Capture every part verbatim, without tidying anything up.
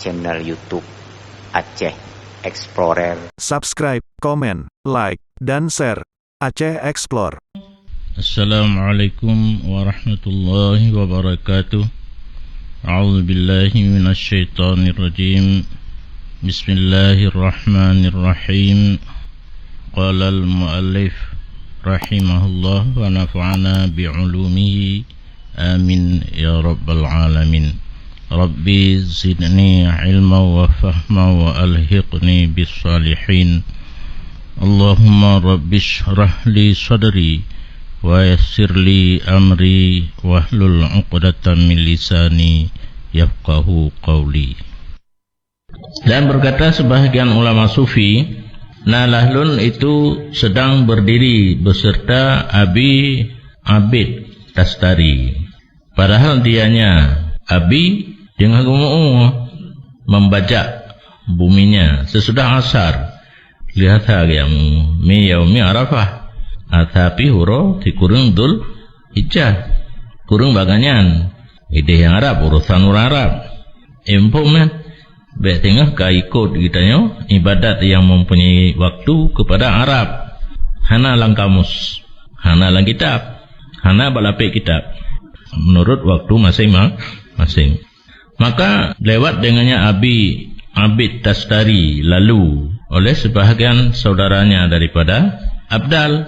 channel YouTube Aceh Explorer. Subscribe, komen, like, dan share Aceh Explore. Assalamualaikum warahmatullahi wabarakatuh. A'udzubillahi minasyaitonirrajim. Bismillahirrahmanirrahim. Qalal muallif rahimahullah wa nafa'ana bi'ulumihi. Amin ya rabbal alamin. Rabbi zidni ilma wa fahma wa alhiqni bis salihin. Allahumma rabbi shrah li sadri wa yassir li amri wahlul 'uqdatam min lisani yafqahu qawli. Dan berkata sebahagian ulama sufi, "Na lahlun itu sedang berdiri beserta Abi Abid Tastari. Padahal dianya Abi teungoh geumeu'ue membajak buminya sesudah asar. Lihasa yang mi yaumi Arafah. Asa pi huro sikureueng Dul Hijjah. Kureueng baganyan. Ideh nyang Arab, urusan urang Arab. Empom nyan. Bék teungoh ka ikot geutanyoe ibadat nyang mempunyai waktu kepada Arab. Hana lam kamus, hana lam kitab, hana bak lapék kitab. Menurut waktu masing-masing. Maka lewat dengannya Abi Abid Tastari lalu oleh sebahagian saudaranya daripada Abdal,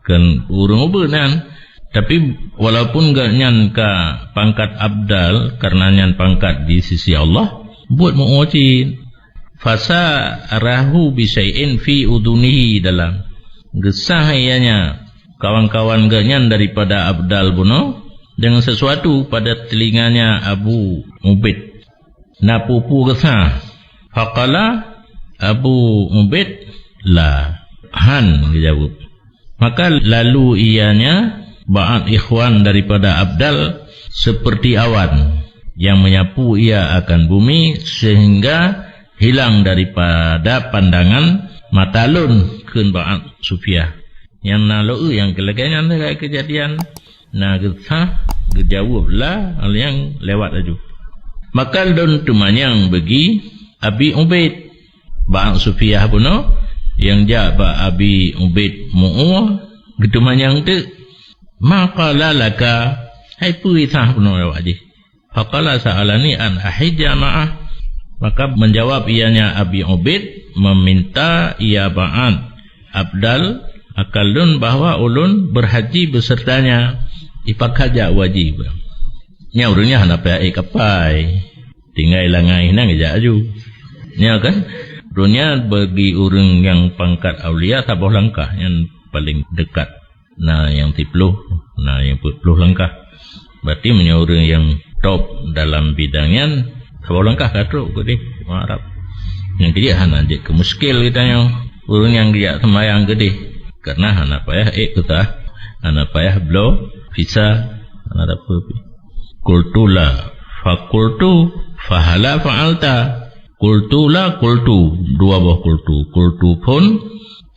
kan ureuëng ubit nyan. Tapi walaupun geuhnyan ka pangkat Abdal, karena nyan pangkat di sisi Allah, buet meu'ue cit. Fasa rahu bisyai'in fi udunihi dalam. Geusah ianya kawan-kawan geuhnyan daripada Abdal bunoe dengan sesuatu pada telinganya Abu Ubid. Na peue-peue geusah? Faqala Abu Ubid, "La." Han geujaweueb. Maka lalu ianya ba'at ikhwan daripada Abdal seperti awan yang menyapu ia akan bumi sehingga hilang daripada pandangan mata lôn, kheun ba'at Sufiah. Nyang na lôn nyang keu lagée nyan lagée keujadian na geusah geujaweueb la nyang lewat laju. Maka lôn teumanyong bagi Abi Ubid. Ba'at Sufiah bunoe nyang jak bak Abi Ubid meu'ue geuteumanyong teuk. "Ma qala laka?" Hai peue isah bunoe awak jih? Faqala sa'alani an ahijja ma'ah. Maka menjawab ianya Abi Ubid meminta ia ba'at Abdal akan lôn bahwa ulôn berhaji besertanya. Ipakat jak haji. Nya ureuëng nyan hana payah ék kapai. Tinggai langai nyan geujak aju. Nya kan? Ureuëng nyan bagi ureuëng nyang pangkat aulia saboh langkah nyan paling dekat. Na nyang siploh, na nyang peuet ploh langkah. Berarti meunyoe ureuëng nyang top dalam bidang nyan, saboh langkah ka trok keudeh Arab. Nyang keujeuet hana jeuet keu muskil geutanyoe. Ureuëng nyang geujak seumayang keudeh, karena hana payah ék peutah, hana payah bloe visa, hana dapeuet. Qultu la, faqultu fahala fa'alta. Qultu la, qultu, dua boh qultu. Qultu phon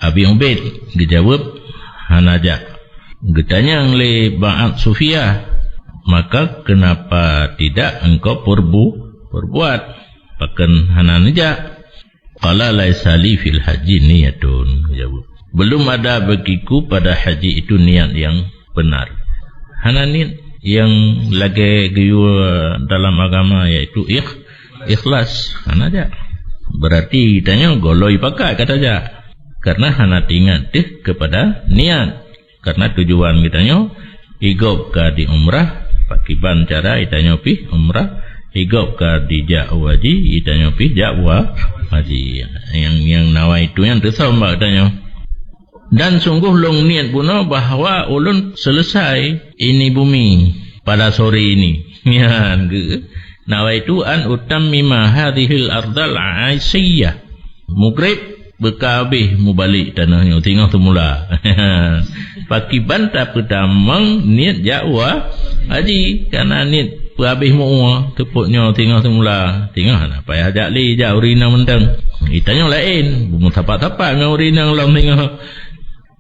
Abi Ubid geujaweueb hana jak. Geutanyong lé Ba'at Sufiah, "Maka kenapa tidak engkau perbu-, perbuat? Pakon hana neujak?" Qala laisa li fil haji niyatun, geujaweueb. Belum ada bagiku pada haji itu niat yang benar. Hana niet nyang lagée geuyue dalam agama, yaitu ikh-, ikhlas. Hana jak. Berarti geutanyoe gohlom pakat ka tajak. Karena hana teuingat teuh kepada niat. Karena tujuan geutanyoe, igob ka di umrah, pakiban cara geutanyoe pih umrah, igob ka dijak u haji, geutanyoe pih jak u haji. Nyang, nyang nawaitu nyan teusöm bak geutanyoe. Dan sunggoh lôn niet bunoe bahwa ulôn selesai ini bumi pada sore ini. Nyan geu. Nawaitu an utammima hadzihil ardal aisiyah. Mugrib beuka habéh mubalek tanoh nyoe singoh teumula. Pakiban tapeutamong niet jak u haji, kana niet peuhabéh meu'ue teupot nyoe singoh teumula. Singoh hana payah jak lé, jak ureuëng inong mantong. Geutanyoe laén, beumeusapat-sapat ngon ureuëng inong lom singoh.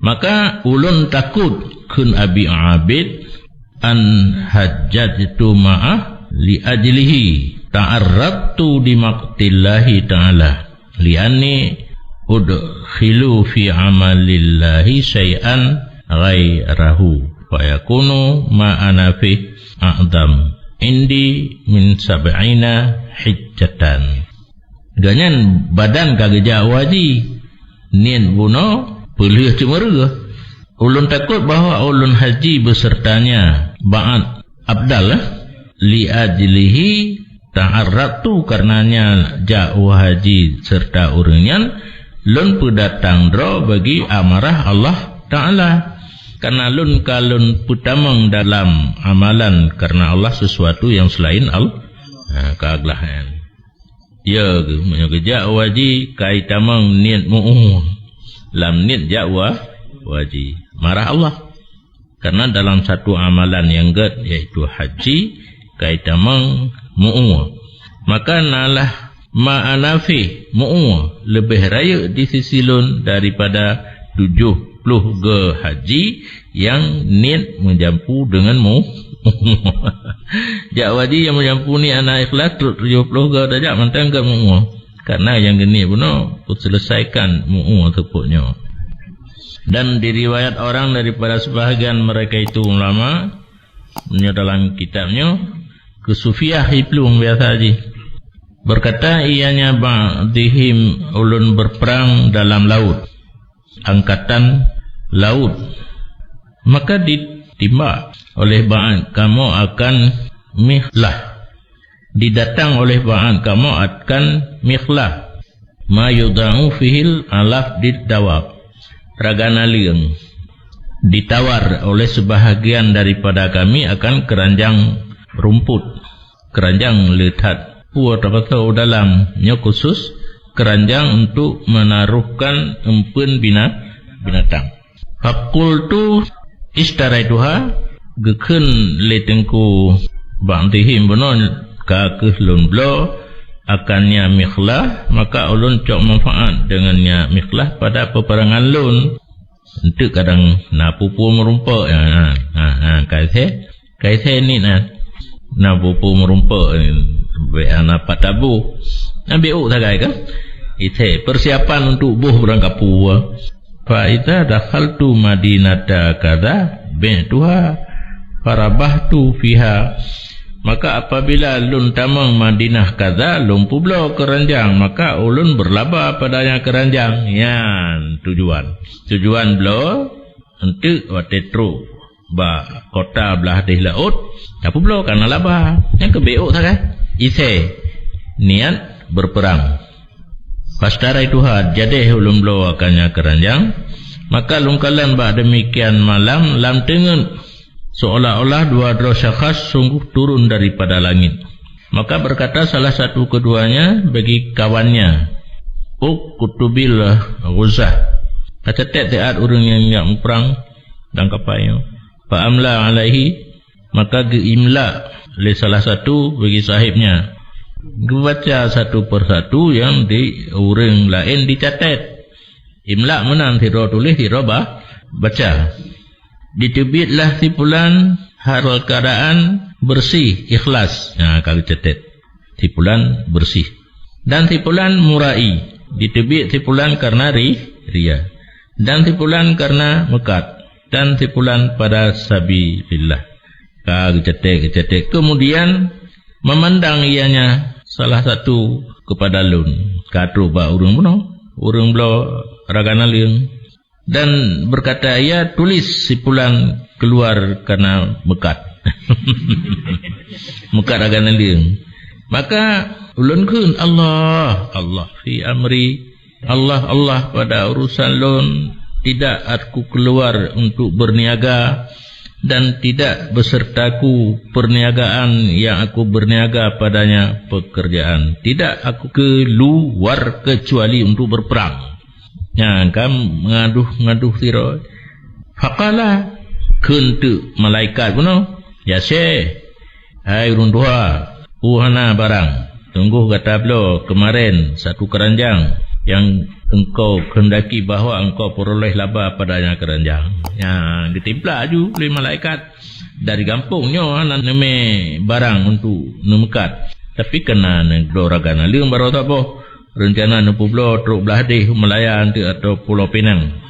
Maka ulôn takot, kheun Abi Abid, an hajjajtu ma'ah li ajlihi. ta'arradtu li maqtillahi ta'ala, li'anni udkhilu fi amalillahi syai'an ghairahu, fayakunu ma ana fih a'dham indi min sab'ina hijjatan. Gobnyan badan ka geujak u haji, niet bunoe peulheueh ceumeureuh. Ulôn takot bahwa ulôn haji beuseurtanya ba'at afdal, eh? Li ajlihi ta'arradtu, kareuna nyan jak u haji seurta ureuëng nyan, lôn peudatang droe bagi amarah Allah Ta'ala. Kareuna lôn ka lôn peutamong dalam amalan kareuna Allah sesuatu nyang seulaén Allah. Ha, ka glah nyan. Ya, meunyoe geujak u haji, ka itamong niet mu'ue. Lam niet jak u ha-, u haji. Marah Allah. Karena dalam satu amalan nyang gét, yaitu haji, ka itamong mu'ue. Maka nalah ma ana fih, mu'ue leubeh rayeuk di sisi lôn daripada tujoh ploh go haji nyang niet meujampu deungon mu-, jak u haji nyang meujampu niet hana ikhlas, trok tujoh ploh go tajak mantong gét mu'ue. Karena nyang geuniet bunoe kuseuleusaikakan mu'ue seupôt nyoe. Dan diriwayat orang daripada sebahagian mereka itu ulama, nyoe dalam kitab nyoe, keu sufiah iplueng biasa jih. Berkata ianya ba'dihim, ulôn berperang dalam laut, angkatan laut. Maka ditimbak oleh ba'at kamoe akan Mikhlah. Didatang oleh ba'at kamoe akan Mikhlah. Ma yudha'u fihil alaf did dawab. Raga naleueng. Ditawar oleh sebahagian daripada kami akan keranjang rumput. Keranjang le that. Peue tapasoe u dalam, nyoe khusus keranjang untuk menaruhkan empeuen bina-, binatang. Faqultu ishtaraituha, geukheun lé Teungku ba'dihim bunoe ka kheueh lôn bloe akan nyak Mikhlah, maka ulôn cok manfaat deungon nyak Mikhlah pada peuperangan lôn. Eunteuk kadang na peue-peue meurumpok, ha, ha, ha, ha, ka isé, ka isé niet na. Na peue-peue meurumpok, bék hana pat taboh. Na bék ôk sagai kan? Isé, persiapan untuk boh barang kapue. Fa idza dakhaltu madinata kadza bi'tuha farabahtu fiha. Maka apabila lôn tamong Madinah kadza, lôn peubloe keuranjang, maka ulôn beuralaba padanya keuranjang. Nyan tujuan. Tujuan bloe, eunteuk watée trok bak kota blah deh laôt, tapeubloe kana laba. Nyang keu bék ôk sagai. Isé, niet beurpeurang. Fashtaraytuha, jadeh ulôn bloe akan nyan keuranjang, maka lôn kalon bak deumikian malam lam teungeut, seolah-olah dua droe syakhas sunggoh turun daripada langét. Maka berkata salah satu keduanya bagi kawannya, "Uktubil ghuzah." Kacatet siat ureuëng nyang jak muprang dan kapai nyoe. Fa amla alaihi, maka geuimla lé salah satu bagi sahibnya. Geubaca satu persatu nyang di ureuëng laén dicatet. Imla meunan sidroe tuléh, sidroe ba-, baca. Diteubietlah si pulan hal keadaan bersih, ikhlas. Nah, ka geucatet. Si pulan bersih. Dan si pulan murai. Diteubiet si pulan karena ri-, ria. Dan si pulan karena meukat. Dan si pulan pada sabilillah. Ka geucetek, geucetek. Kemudian memandang ianya salah satu kepada lôn. Ka trok bak ureuëng bunoe, ureuëng bloe raga naleueng. Dan berkata ia, "Tulis si pulan keluar karena meukat." Meukat raga naleueng. Maka ulôn kheun, "Allah, Allah fi amri." Allah, Allah pada urusan lôn, tidak aku keluar untuk berniaga, dan tidak besertaku perniagaan yang aku berniaga padanya pekerjaan. Tidak aku keluar kecuali untuk berperang. Nyan kan mengaduh-ngaduh sidroe. Faqala, kheun teuk malaikat bunoe, "Ya Syekh, hai ureuëng tuha, peue hana barang? Sunggoh gata bloe keumaren satu keuranjang nyang engkau keundaki bahwa engkau peureuleh laba padanya keuranjang." Nyan geutimplak laju lé malaikat, "Dari gampông nyoe hana neumé barang untuk neumeukat. Tapi keunan neubloe rakan naleueng baroe saboh. Reuncana neupeubloe trok blah deh Malaya eunteuk atau Pulo Pinang.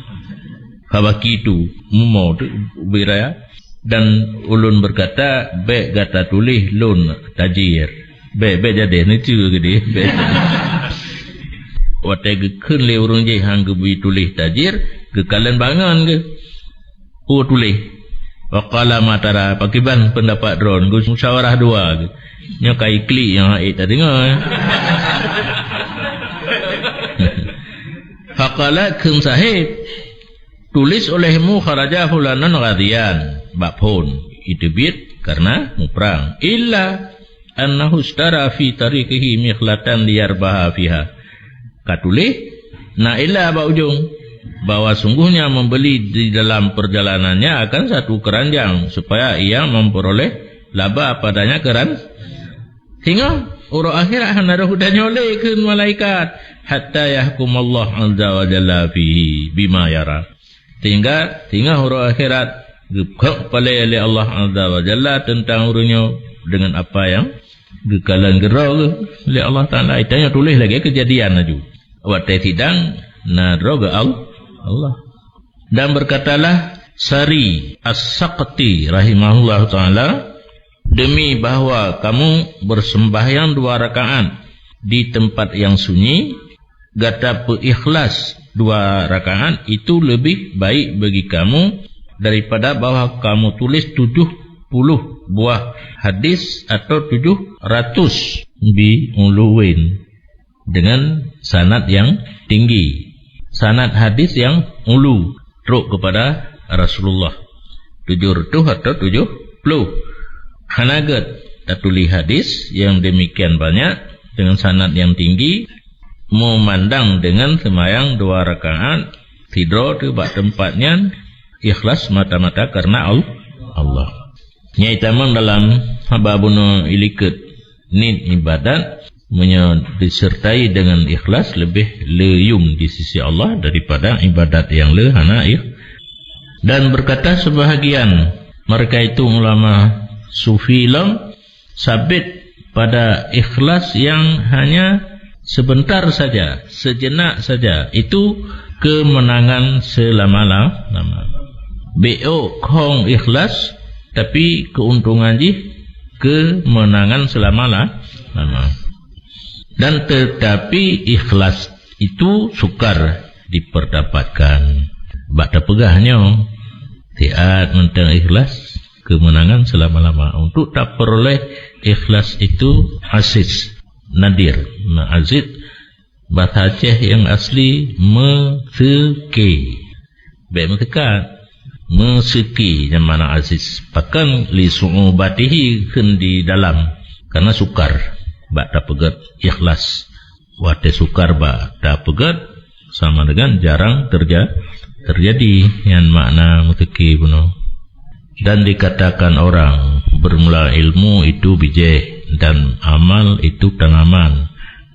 Habaki tu, mumo tu ubit raya. Dan ulôn beukata, "Bék gata tuléh lôn tajir." Bék, bék jadi, neucue geude, bék. Watée geukheun lé ureuëng jih han geubri tuléh tajir, geukalon bangon geuh. Oh, tuléh. Wa qala ma tara, pakriban peundapat droen, geumusyawarah dua geuh. Nyoe ka iklik nyang hait tadeungoe. Faqala, kheun sahéb, "Tuléh olehmu kharaja fulanan ghazian," bak phon, iteubiet karena muprang. "Illa annahu ishtara fi tariqihi mikhlatan liyarbaha fiha." Ka tuléh, na illa bak ujong, bahwa sungguhnya membeli di dalam perjalanannya akan satu keranjang, supaya ia memperoleh laba padanya keran-, Singoh uroe akhirat hana roh geutanyoe lé kheun malaikat, hatta yahkumallahu azza wa jalla fihi bima yara. Sehingga singoh uroe akhirat geupeugah palée lé Allah azza wa jalla teuntang ureuëng nyoe deungon apa nyang geukalon keudroe lé Allah Taala. Itanyoe tuléh lagée keujadian laju. Watée sidang na droe geu Al-, Allah. Dan berkatalah Sari As-Saqti rahimahullahu taala, "Demi bahwa kamu bersembahyang dua rakaat di tempat yang sunyi, gata peuikhlas dua rakaat itu lebih baik bagi kamu daripada bahwa kamu tulis tujuh puluh buah hadis atau tujuh ratus bi uluwin." Dengan sanad yang tinggi. Sanad hadis yang ulu trok kepada Rasulullah. Tujuh ratus atau tujuh puluh. Hana gét tatuli hadis yang demikian banyak dengan sanad yang tinggi, memandang dengan sembahyang dua rakaat sidroe teuk bak teumpat nyan ikhlas mata-mata karena Al-, Allah. Nyai tamong dalam haba bunoe ilikot niet ibadat, meunyoe disertai dengan ikhlas, lebih leuyum di sisi Allah daripada ibadat yang le hana ikh-, dan berkata sebahagian mereka itu ulama sufi lom, sabit pada ikhlas yang hanya sebentar saja, sejenak saja, itu kemenangan selama-lama. Bék khong ikhlas, tapi keuntungan jih kemenangan selama-la-, lama. Dan tetapi ikhlas itu sukar diperdapatkan. Bak tapeugah nyoe, siat mantong ikhlas kemenangan selama-lama. Untuk taperoleh ikhlas itu aziz, nadir. Nah, aziz, bahasa Aceh yang asli meuseuki. Bék meuseukat. Meuseuki nyang mana aziz. Pakon li su'ubatihi kheun di dalam. Karena sukar bak tapeugét ikhlas. Watée sukar bak tapeugét, sama dengan jarang terja-, terjadi. Nyan makna meuseuki bunoe. Dan dikatakan orang, bermula ilmu itu bijéh, dan amal itu tanaman,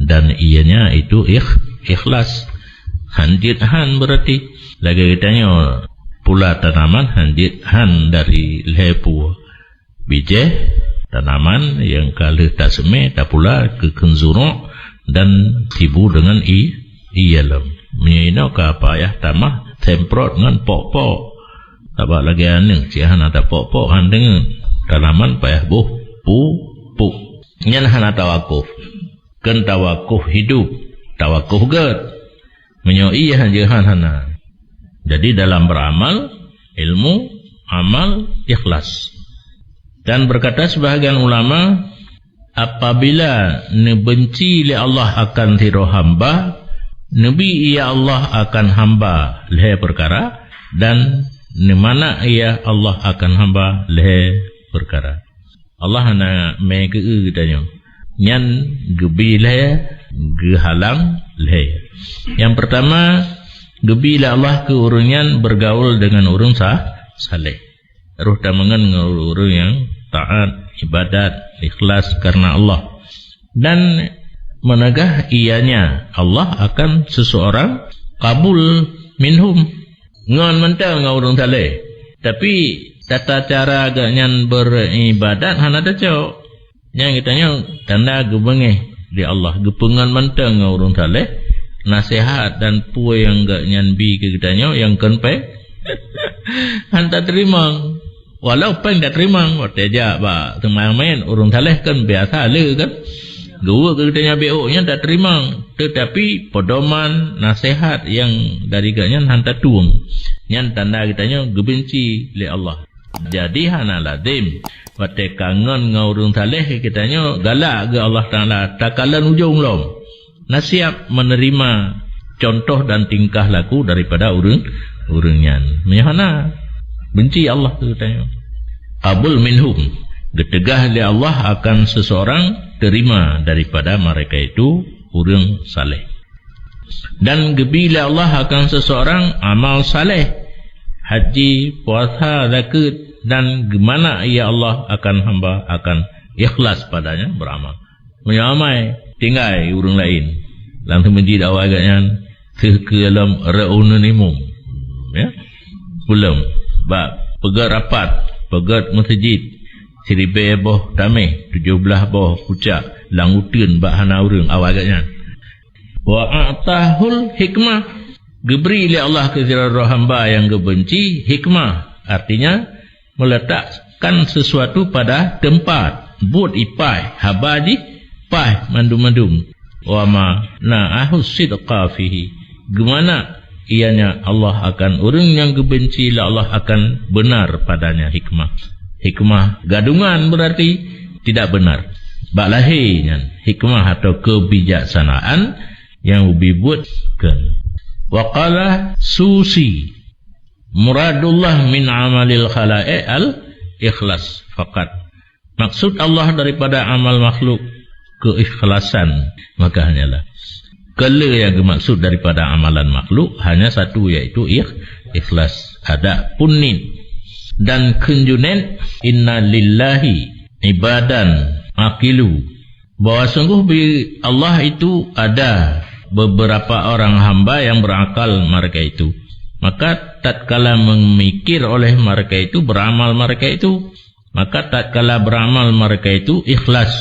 dan ianya itu ikh-, ikhlas. Hanjeuet han berarti. Lagée geutanyoe, pula tanaman hanjeuet han dari lhée pue. Bijéh tanaman nyang ka lheueh taseumé, tapula keu kheun zurok dan tibu deungon i-, ie lom. Meunyoe inoe ka payah tamah semprot ngon pok-pok. Sabab lagée aneuk cit hana tapok-pok han deungon. Tanaman payah boh pu-, pupuk. Nyan hana tawakuf. Kheun tawakuf hidup, tawakuf gét. Meunyoe ie han jeuhan hana. Jadi dalam beramal, ilmu, amal, ikhlas. Dan berkata sebahagian ulama, apabila neubenci lé Allah akan sidroe hamba, neubi ia Allah akan hamba lhée peukara, dan neumanak ia Allah akan hamba lhée peukara. Allah hana mé geu-eu geutanyoe. Nyan geubi lhée, geuhalang lhée. Nyang peurtama, geubi lé Allah keu ureuëng nyan beurgaul deungon ureuëng sa-, saleh. Roh tameungon ngon ureuëng nyang taát, ibadat, ikhlas karena Allah. Dan meunegah ianya Allah akan seseorang kabul minhum. Ngon mantong ngon ureuëng saleh. Tapi tata cara gobnyan beuribadat hana teucok. Nyan geutanyoe tanda geubeungéh lé Allah, geupeungon mantong ngon ureuëng saleh, naseuhat dan peue nyang geuh nyan bi keu geutanyoe nyang kon péng. Han tateurimong. Walau péng tateurimong, watée jak bak teumanyong manyét, ureuëng saleh kan biasa le kan. Geuweuek keu geutanyoe B O nyan tateurimong, teutapi pedoman naseuhat nyang dari geuh nyan han tatueng. Nyan tanda geutanyoe geubenci lé Allah. Jadi hana lazem watée kangon ngon ureuëng saleh geutanyoe galak keu Allah Taala takalon ujong lom. Na siap menerima contoh dan tingkah laku daripada ureuëng, ureuëng nyan. Meunyoe hana, benci Allah keu geutanyoe. Qabul minhum, geuteugah lé Allah akan seseorang terima daripada mereka itu ureuëng saleh. Dan geubi lé Allah akan seseorang amal saleh, haji, puasa, zakeuet, dan geumana ia Allah akan hamba akan ikhlas padanya beramal. Meunyoe amai tinggai ureuëng laén lam seumeujid awai geuh nyan, teuh keu lom reunun imum. Ya. Peulom bak peugét rapat, peugét meuseujid, siribée boh taméh, tujoh blaih boh pucak, lam uteuen bak hana ureuëng awai geuh nyan. Wa a'tahul hikmah, geubri lé Allah keu sidroe hamba nyang geubenci hikmah, artinya meletakkan sesuatu pada tempat, buet ipaih, haba jih paih mandum-mandum. Wa ma na'ahu sidqa fihi, geumana ianya Allah akan ureuëng nyang geubenci lé Allah akan benar padanya hikmah. Hikmah gadungan berarti tidak benar. Bak lahé nyan hikmah atau kebijaksanaan nyang ubi buet kheun. Wa qala Susi, muradullah min amalil khalaiq al ikhlas faqat. Maksud Allah daripada amal makhluk keikhlasan, maka hanyalah. Keu le nyang geumaksud daripada amalan makhluk hanya satu, yaitu ikh-, ikhlas. Adapun niet dan kheun Junaid, inna lillahi ibadan aqilu, bahwa sungguh bagi Allah itu ada beberapa orang hamba yang berakal mereka itu. Maka tatkala memikir oleh mereka itu, beramal mereka itu, maka tatkala beramal mereka itu ikhlas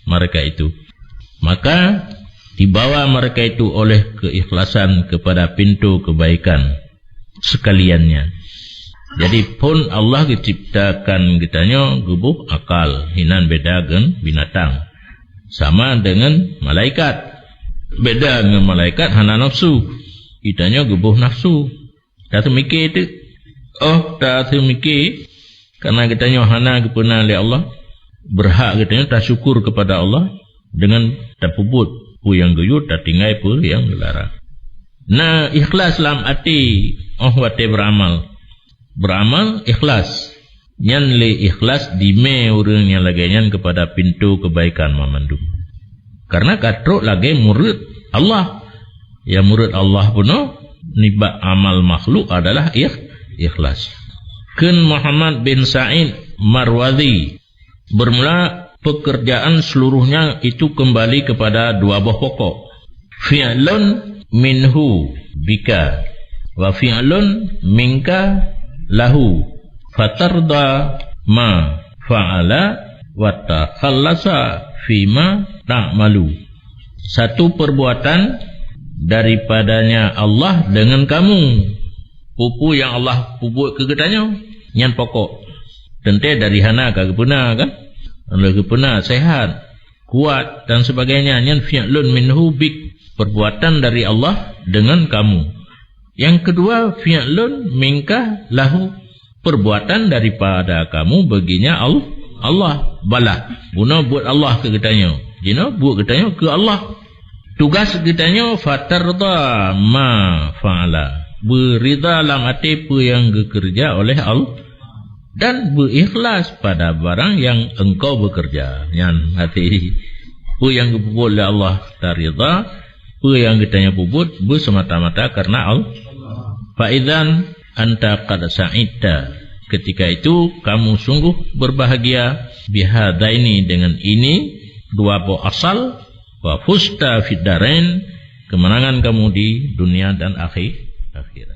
mereka itu, maka dibawa mereka itu oleh keikhlasan kepada pintu kebaikan sekaliannya. Jadi phon Allah geuciptakan geutanyoe geuboh akal, hinan beda ngon binatang. Sama dengan malaikat. Beda ngon malaikat hana nafsu. Geutanyoe geuboh nafsu. Taseumike teuk. Oh, taseumike karena geutanyoe hana geupeuna lé Allah. Berhak geutanyoe tasyukur kepada Allah dengan tapeubuet peue nyang geuyue, tatinggai peue nyang geularang. Na ikhlas lam até óh watée beuramal. Beuramal ikhlas. Nyan lé ikhlas dimé ureuëng nyang lagée nyan kepada pintu kebaikan mamandum. Karena ka trok lagée murit Allah. Ya murit Allah peunoh nibak amal makhluk adalah ikh-, ikhlas. Kheun Muhammad bin Said Marwazi, bermula pekerjaan seluruhnya itu kembali kepada dua boh pokok. Fi'lun minhu bika, wa fi'lun minka lahu, fatarda ma fa'ala, wa takhallasa fima ta'malu. Satu perbuatan daripadanya Allah dengan kamu. Peue-peue nyang Allah peubuet keu geutanyoe, nyan pokok. Teuntée dari hana ka geupeuna kan? Lé geupeuna sehat, kuat dan sebagainya, nyan fi'lun minhu bik, perbuatan dari Allah dengan kamu. Yang kedua, fi'lun minka lahu, perbuatan daripada kamu baginya Al-, Allah. Balah, bunoe buet Allah keu geutanyoe, jinoe buet geutanyoe keu Allah. Tugas geutanyoe fatarda ma fa'ala, beurida lam até peue nyang geukeureuja oleh Allah, dan beuikhlas pada barang nyang engkau bekerja. Nyan hati peue nyang geupeubuet lé Allah tarida, peue nyang geutanyoe peubuet beuseumata-mata karena Allah. Fa idzan anta qad sa'idta. Ketika itu kamu sungguh berbahagia bihadaini, dengan ini dua boh asal, wa fusta fid darain, kemenangan kamu di dunia dan akhir, akhirat.